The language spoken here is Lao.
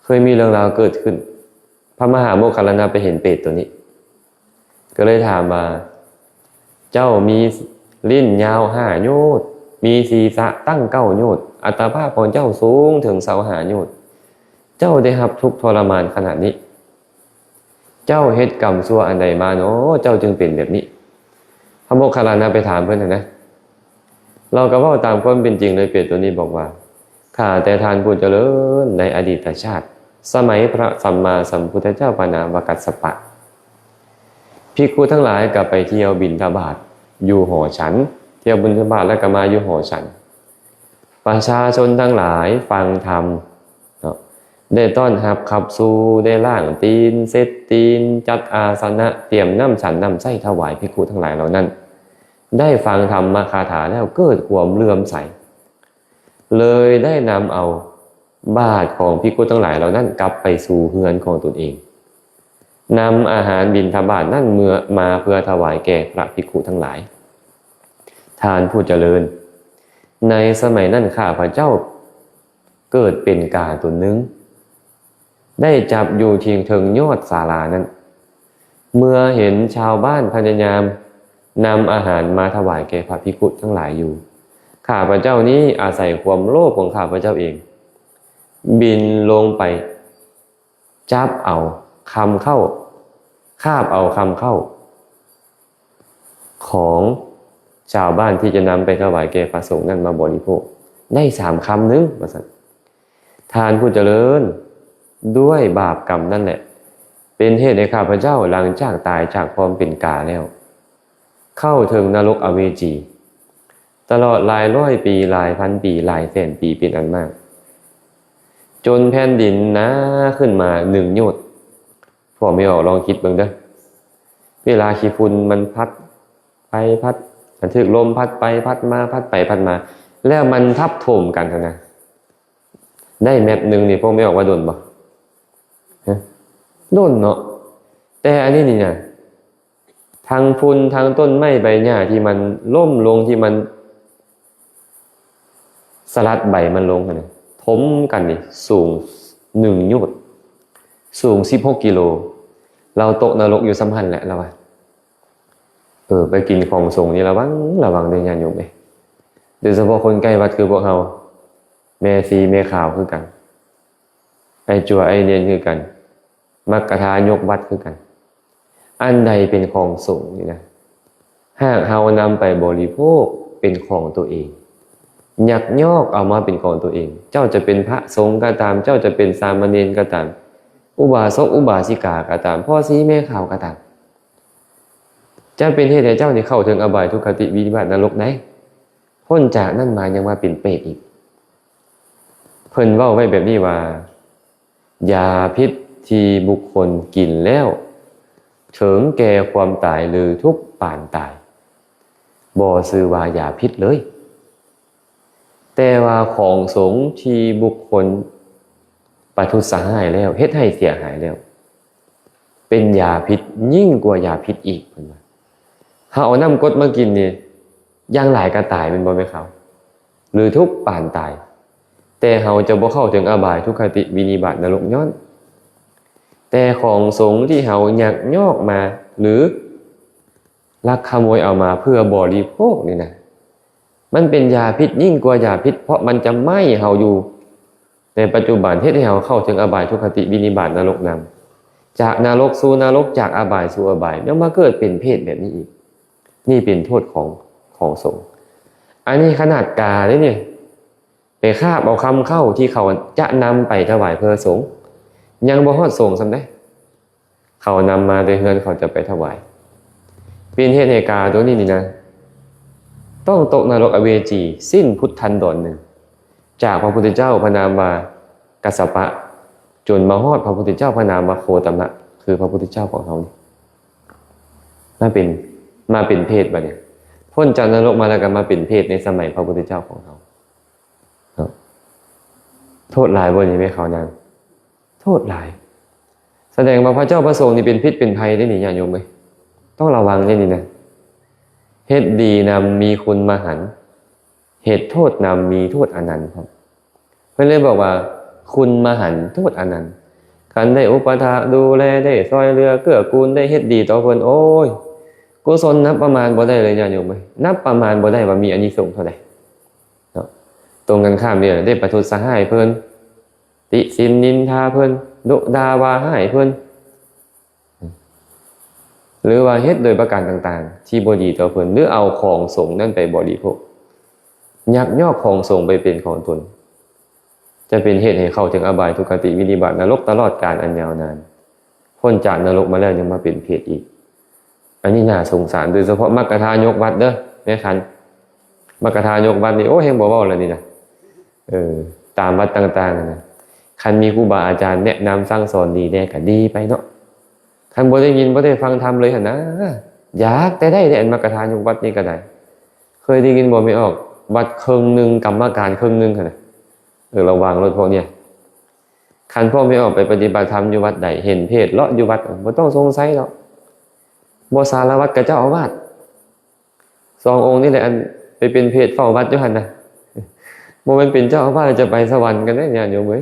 ເຄີຍມີເລື່ອງລາວເກີດຂຶ້ນ ພະມະຫາໂມກຄັນລານະໄປເຫັນເປດໂຕນີ້ ກໍເລີຍຖາມວ່າ ເຈົ້າມີລີ້ນຍາວຫ້າໂຍດ, ມີສີສະຕັ້ງເກົ້າໂຍດ, ອັດຕະພາບຂອງເຈົ້າສູງເຖິງຊາວຫ້າໂຍດ, ເຈົ້າໄດ້ຮັບທຸກທໍລະມານຂະໜາດນີ້ ເຈົ້າເຮັດກຳຊົ່ວອັນໃດມານໍ ເຈົ້າຈຶ່ງເປັນແບບນີ້? ພະໂມກຄັນລານະໄປຖາມເພິ່ນຫັ້ນນະ. ລາວກໍເວົ້າຕາມຄວາມເປັນຈິງເລີຍ ເປດໂຕນີ້ບອກວ່າ ຂ້າແຕ່ທ່ານຜູ້ຈະເລີນ, ໃນອະດີດຕະຊາດ ສະໄໝພະສຳມາສຳພຸດທະເຈົ້າພະນາມວ່າກັດສະປະ, ພິກຂຸທັງຫຼາຍກໍໄປທ່ຽວບິນທະບາດຢູ່ຫໍສັນ, ທ່ຽວບິນທະບາດແລ້ວກໍມາຢູ່ຫໍສັນ. ປະຊາຊົນທັງຫຼາຍຟັງທຳເນາະ, ໄດ້ຕ້ອນຮັບຂັບສູ່, ໄດ້ລ້າງຕີນ, ເຊັດຕີນ, ຈັດອາສະນະ, ຕຽມນ້ຳສັນນ້ຳໃຊ້ຖວາຍພິກຂຸທັງຫຼາຍເຫຼົ່ານັ້ນ. ໄດ້ຟັງທຳມະຄາຖາແລ້ວເກີດຄວາມເຫຼື້ອມໃສ, ເລີຍໄດ້ນຳເອົາບາດຂອງພິກຂຸທັງຫຼາຍເຫຼົ່ານັ້ນກັບໄປສູ່ເຮືອນຂອງຕົນເອງ, ນຳອາຫານບິນທະບາດນັ້ນເມືອມາເພື່ອຖວາຍແກ່ພະພິກຂຸທັງຫຼາຍ. ທ່ານຜູ້ຈະເລີນ, ໃນສະໄໝນັ້ນຂ້າພະເຈົ້າເກີດເປັນກາຕົນໜຶ່ງ ໄດ້ຈັບຢູ່ທີ່ເທິງຍອດສາລານັ້ນ. ເມື່ອເຫັນຊາວບ້ານພະຍາຍາມນຳອາຫານມາຖວາຍແກ່ພະພິກຂຸທັງຫຼາຍຢູ່, ຂ້າພະເຈົ້ານີ້ອາໄສຄວາມໂລບຂອງຂ້າພະເຈົ້າເອງ ບິນລົງໄປຈັບເອົາຄຳເຂົ້າ, ຄາບເອົາຄຳເຂົ້າຂອງຊາວບ້ານທີ່ຈະນຳໄປຖວາຍແກ່ພະສົງນັ້ນມາບໍລິໂພກ ໄດ້ສາມຄຳໜຶ່ງ ວ່າຊັ້ນ. ທ່ານຜູ້ຈະເລີນ, ດ້ວຍບາບກຳນັ້ນແຫຼະ ເປັນເຫດໃຫ້ຂ້າພະເຈົ້າ ຫຼັງຈາກຕາຍຈາກຄວາມເປັນກາແລ້ວ ເຂົ້າເຖິງນະລົກອະເວຈີ ຕະຫຼອດຫຼາຍຮ້ອຍປີ, ຫຼາຍພັນປີ, ຫຼາຍແສນປີເປັນອັນມາກ, ຈົນແຜ່ນດິນໜາຂຶ້ນມາໜຶ່ງໂຍດ. ພວກແມ່ອອກລອງຄິດເບິ່ງເດີ້, ເວລາຂີ້ຝຸ່ນມັນພັດໄປພັດ, ມັນຖືກລົມພັດໄປພັດມາ, ພັດໄປພັດມາ, ແລ້ວມັນທັບຖົມກັນຫັ້ນນະ, ໄດ້ແມັດໜຶ່ງນີ້ ພວກແມ່ອອກວ່າດົນບໍ່? ຮະ? ດົນເນາະ. ແຕ່ອັນນີ້ນີ້ນະ, ທັງຝຸ່ນ ທັງຕົ້ນໄມ້ໃບຫຍ້າທີ່ມັນລົ້ມລົງ ທີ່ມັນສະຫຼັດໃບມັນລົງຫັ້ນນະ ຖົມກັນນີ້ສູງໜຶ່ງໂຍດ, ສູງສິບຫົກກິໂລ. ລາວຕົກນະລົກຢູ່ສ່ຳຫັ້ນແຫຼະ ລາວວ່າ. ເອີ ໄປກິນຂອງສົງນີ້ລະວັງ ລະວັງເດີ້ຍາດໂຍມເອີຍ, ໂດຍສະເພາະຄົນໃກ້ວັດຄືພວກເຮົາ, ແມ່ຊີແມ່ຂາວຄືກັນ, ໄອ້ຈົວໄອ້ເນນຄືກັນ, ມັກກະທາຍົກວັດຄືກັນ. ອັນໃດເປັນຂອງສົງນີ້ນະ, ຫາກເຮົານຳໄປບໍລິໂພກເປັນຂອງຕົວເອງ, ຍັກຍອກເອົາມາເປັນຂອງຕົວເອງ, ເຈົ້າຈະເປັນພະສົງກໍຕາມ, ເຈົ້າຈະເປັນສາມະເນນກໍຕາມ, ອຸບາສົກອຸບາສິກາກໍຕາມ, ພໍ່ຊີແມ່ຂາວກໍຕາມ, ຈະເປັນເຫດໃຫ້ເຈົ້ານີ້ເຂົ້າເຖິງອະບາຍທຸກຄະຕິວິນິບາດນະລົກໃດ໋. ພົ້ນຈາກນັ້ນມາຍັງມາເປັນເປດອີກ. ເພິ່ນເວົ້າໄວ້ແບບນີ້ວ່າ ຢາພິດທີ່ບຸກຄົນກິນແລ້ວເຖິງແກ່ຄວາມຕາຍ ຫຼື ທຸກປານຕາຍ ບໍ່ຊື່ວ່າຢາພິດເລີຍ, ແຕ່ວ່າຂອງສົງທີ່ບຸກຄົນປະທຸດສະຮ້າຍແລ້ວ ເຮັດໃຫ້ເສຍຫາຍແລ້ວ ເປັນຢາພິດຍິ່ງກວ່າຢາພິດອີກ ເພິ່ນວ່າ. ເຮົາເອົານ້ຳກົດມາກິນນີ້ ຢ່າງຫຼາຍກໍຕາຍແມ່ນບໍ່ແມ່ຂາວ ຫຼື ທຸກປານຕາຍ, ແຕ່ເຮົາຈະບໍ່ເຂົ້າເຖິງອະບາຍທຸກຄະຕິວິນິບາດນະລົກຍ້ອນ. ແຕ່ຂອງສົງທີ່ເຮົາຍັກຍອກມາ ຫຼື ລັກຂະໂມຍເອົາມາເພື່ອບໍລິໂພກນີ້ນະ ມັນເປັນຢາພິດຍິ່ງກວ່າຢາພິດ, ເພາະມັນຈະໄໝ້ເຮົາຢູ່ໃນປັດຈຸບັນ, ເຮັດໃຫ້ເຮົາເຂົ້າເຖິງອະບາຍທຸກຄະຕິວິນິບາດນະລົກນຳ, ຈາກນະລົກສູ່ນະລົກ, ຈາກອະບາຍສູ່ອະບາຍ, ແລ້ວມາເກີດເປັນເປດແບບນີ້ອີກ. ນີ້ເປັນໂທດຂອງ ຂອງສົງ. ອັນນີ້ຂະໜາດກາເດ້ນີ້, ໄປຄາບເອົາຄຳເຂົ້າທີ່ເຂົາຈະນຳໄປຖວາຍເພື່ອສົງ, ຍັງບໍ່ຮອດສົງສ່ຳໃດ. ເຂົານຳມາແຕ່ເຮືອນເຂົາຈະໄປຖວາຍ. ເປັນເຫດໃຫ້ກາໂຕນີ້ນີ້ນະ ຕ້ອງຕົກນະລົກອະເວຈີ ສິ້ນພຸດທັນດອນໜຶ່ງ, ຈາກພະພຸດທະເຈົ້າພະນາມວ່າກັດສະປະ ຈົນມາຮອດພະພຸດທະເຈົ້າພະນາມວ່າໂຄຕະມະ ຄືພະພຸດທະເຈົ້າຂອງເຮົານີ້ ມາເປັນ ມາເປັນເປດບັດນີ້. ພົ້ນຈາກນະລົກມາແລ້ວກໍມາເປັນເປດໃນສະໄໝພະພຸດທະເຈົ້າຂອງເຮົາ. ໂທດຫຼາຍບໍ່ນີ້ແມ່ຂາວນາງ? ໂທດຫຼາຍ. ສະແດງວ່າພະເຈົ້າພະສົງນີ້ເປັນພິດເປັນໄພເດ້ນີ້ ຍາດໂຍມເອີຍ, ຕ້ອງລະວັງເດ້ນີ້ນະ. ເຮັດດີນຳມີຄຸນມະຫັນ, ເຮັດໂທດນຳມີໂທດອະນັນ. ເພິ່ນເລີຍບອກວ່າ ຄຸນມະຫັນໂທດອະນັນ. ຄັນໄດ້ອຸປະຖາກດູແລ ໄດ້ຊ່ອຍເຫຼືອເກື້ອກູນ ໄດ້ເຮັດດີຕໍ່ເພິ່ນ ໂອ້ຍ ກຸສົນນັບປະມານບໍ່ໄດ້ເລີຍ ຍາດໂຍມເອີຍ, ນັບປະມານບໍ່ໄດ້ວ່າມີອານິສົງເທົ່າໃດເນາະ. ຕົງກັນຂ້າມເດ ໄດ້ປະທຸດສະຮ້າຍເພິ່ນ, ຕິສິນນິນທາເພິ່ນ, ດຸດ່າວ່າຮ້າຍເພິ່ນ ຫຼືວ່າເຮັດໂດຍປະການຕ່າງໆທີ່ບໍ່ດີຕໍ່ເພິ່ນ ຫຼືເອົາຂອງສົງນັ້ນໄປບໍລິໂພກ, ຍັກຍອກຂອງສົງໄປເປັນຂອງຕົນ, ຈະເປັນເຫດໃຫ້ເຂົ້າເຖິງອະບາຍທຸກຄະຕິວິນິບາດນະລົກຕະຫຼອດການອັນຍາວນານ, ພົ້ນຈາກນະລົກມາແລ້ວຍັງມາເປັນເຜດອີກ. ອັນນີ້ໜ້າສົງສານ, ໂດຍສະເພາະມັກກະທາຍົກວັດເດີ ແມ່ຂັນ, ມັກກະທາຍົກວັດນີ້ ໂອ້ ແຮງບໍ່ເວົ້າແລ້ວນີ້ນະ. ເອີ ຕາມວັດຕ່າງໆຫັ້ນນະ ຄັນມີຄູບາອາຈານແນະນຳສັ່ງສອນດີແດ່ກະດີໄປເນາະ, ຄັນບໍ່ໄດ້ຍິນບໍ່ໄດ້ຟັງທຳເລີຍຫັ້ນນະ. ຢາກແຕ່ໄດ້ເດ້ ອັນມັກກະທາຍົກວັດນີ້ກະໄດ້. ເຄີຍໄດ້ຍິນບໍ່ແມ່ອອກ ວັດເຄິ່ງໜຶ່ງ ກຳມະການເຄິ່ງໜຶ່ງຫັ້ນນະ. ເອີ ລະວັງໂລດພວກເນີ້ຍ. ຄັນພວກແມ່ອອກໄປປະຕິບັດທຳຢູ່ວັດໃດ ເຫັນເຜດເລາະຢູ່ວັດ ບໍ່ຕ້ອງສົງໄສດອກ, ບໍ່ສາລະວັດກັບເຈົ້າອາວາດ. ສອງອົງນີ້ແຫຼະ ອັນໄປເປັນເຜດເຝົ້າວັດຢູ່ຫັ້ນນະ, ບໍ່ແມ່ນເປັນເຈົ້າອາວາດແລ້ວຈະໄປສະຫວັນກັນເດ້ ຍາດໂຍມເອີຍ.